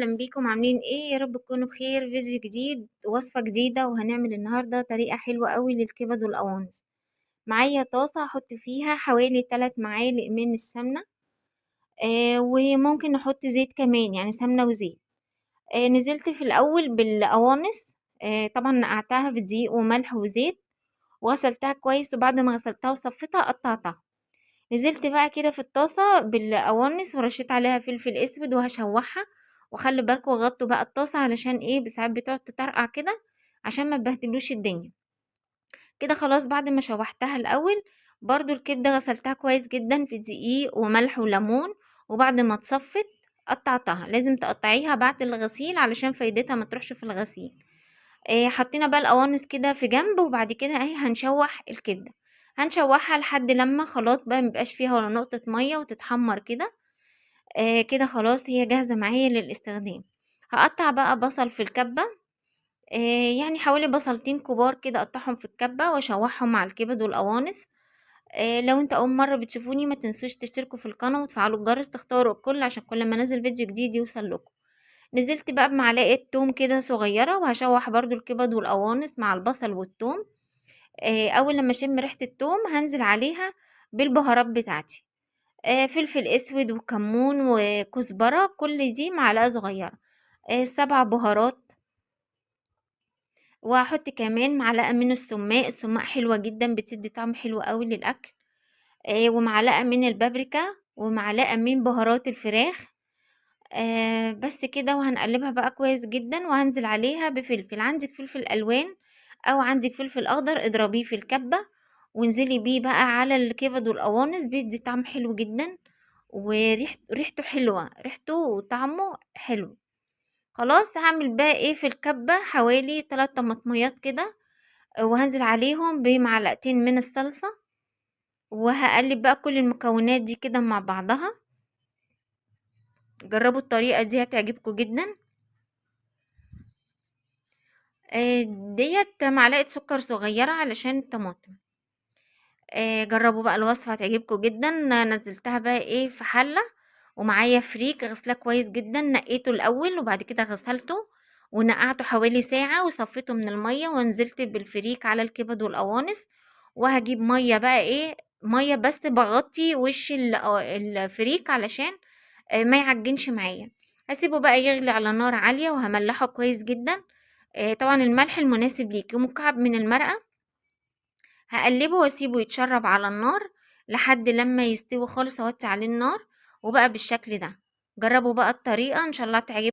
اهلا بيكم، عاملين ايه؟ يا رب تكونوا بخير. فيديو جديد، وصفة جديدة، وهنعمل النهاردة طريقة حلوة قوي للكبد والقوانص. معايا طاسة هحط فيها حوالي 3 معالق من السمنة، وممكن نحط زيت كمان، يعني سمنة وزيت. نزلت في الاول بالقوانص، طبعا نقعتها في دقيق وملح وزيت وغسلتها كويس، وبعد ما غسلتها وصفيتها قطعتها. نزلت بقى كده في الطاسة بالقوانص ورشيت عليها فلفل اسود وهشوحها. وخلي بالكوا غطوا بقى الطاسة علشان ايه، ساعات بتقعد تطرقع كده عشان ما تبهدلوش الدنيا كده. خلاص بعد ما شوحتها الاول، برضو الكبدة غسلتها كويس جدا في دقيق وملح وليمون، وبعد ما اتصفت قطعتها. لازم تقطعيها بعد الغسيل علشان فايدتها ما تروحش في الغسيل. حطينا بقى القوانص كده في جنب، وبعد كده اهي هنشوح الكبدة. هنشوحها لحد لما خلاص بقى ميبقاش فيها ولا نقطة مية وتتحمر كده. كده خلاص هي جاهزة معايا للاستخدام. هقطع بقى بصل في الكبة، يعني حوالي بصلتين كبار كده اقطعهم في الكبة واشوحهم مع الكبد والقوانص. لو انت اول مرة بتشوفوني ما تنسوش تشتركوا في القناة وتفعلوا الجرس، تختاروا الكل عشان كل ما انزل فيديو جديد يوصل لكم. نزلت بقى بمعلقة توم كده صغيرة، وهشوح برضو الكبد والقوانص مع البصل والتوم. اول لما اشم ريحة التوم هنزل عليها بالبهارات بتاعتي، فلفل اسود وكمون وكزبرة، كل دي معلقة صغيرة، 7 بهارات. وهحط كمان معلقة من السماق، السماق حلوة جدا بتدي طعم حلو قوي للاكل، ومعلقة من البابريكا ومعلقة من بهارات الفراخ، بس كده. وهنقلبها بقى كويس جدا، وهنزل عليها بفلفل. عندك فلفل الوان او عندك فلفل اخضر اضربيه في الكبة وانزلي بيه بقى على الكبد والقوانص، بيدي طعم حلو جدا وريحته حلوة، ريحته وطعمه حلو. خلاص هعمل بقى ايه في الكبة، حوالي 3 طماطميات كده، وهنزل عليهم بمعلقتين من الصلصة، وهقلب بقى كل المكونات دي كده مع بعضها. جربوا الطريقة دي هتعجبكم جدا. ديت معلقة سكر صغيرة علشان الطماطم. جربوا بقى الوصفة هتعجبكم جدا. نزلتها بقى ايه في حلة، ومعايا فريك غسلاه كويس جدا، نقيته الاول وبعد كده غسلته ونقعته حوالي ساعة وصفيته من المية، ونزلت بالفريك على الكبد والقوانص. وهجيب مية بقى ايه، مية بس بغطي وش الفريك علشان ما يعجنش معايا. هسيبه بقى يغلي على نار عالية وهملحه كويس جدا، طبعا الملح المناسب ليكي، ومكعب من المرقة. هقلبه واسيبه يتشرب على النار لحد لما يستوي خالص، اوطي عليه النار وبقى بالشكل ده. جربوا بقى الطريقة ان شاء الله تعجبكم.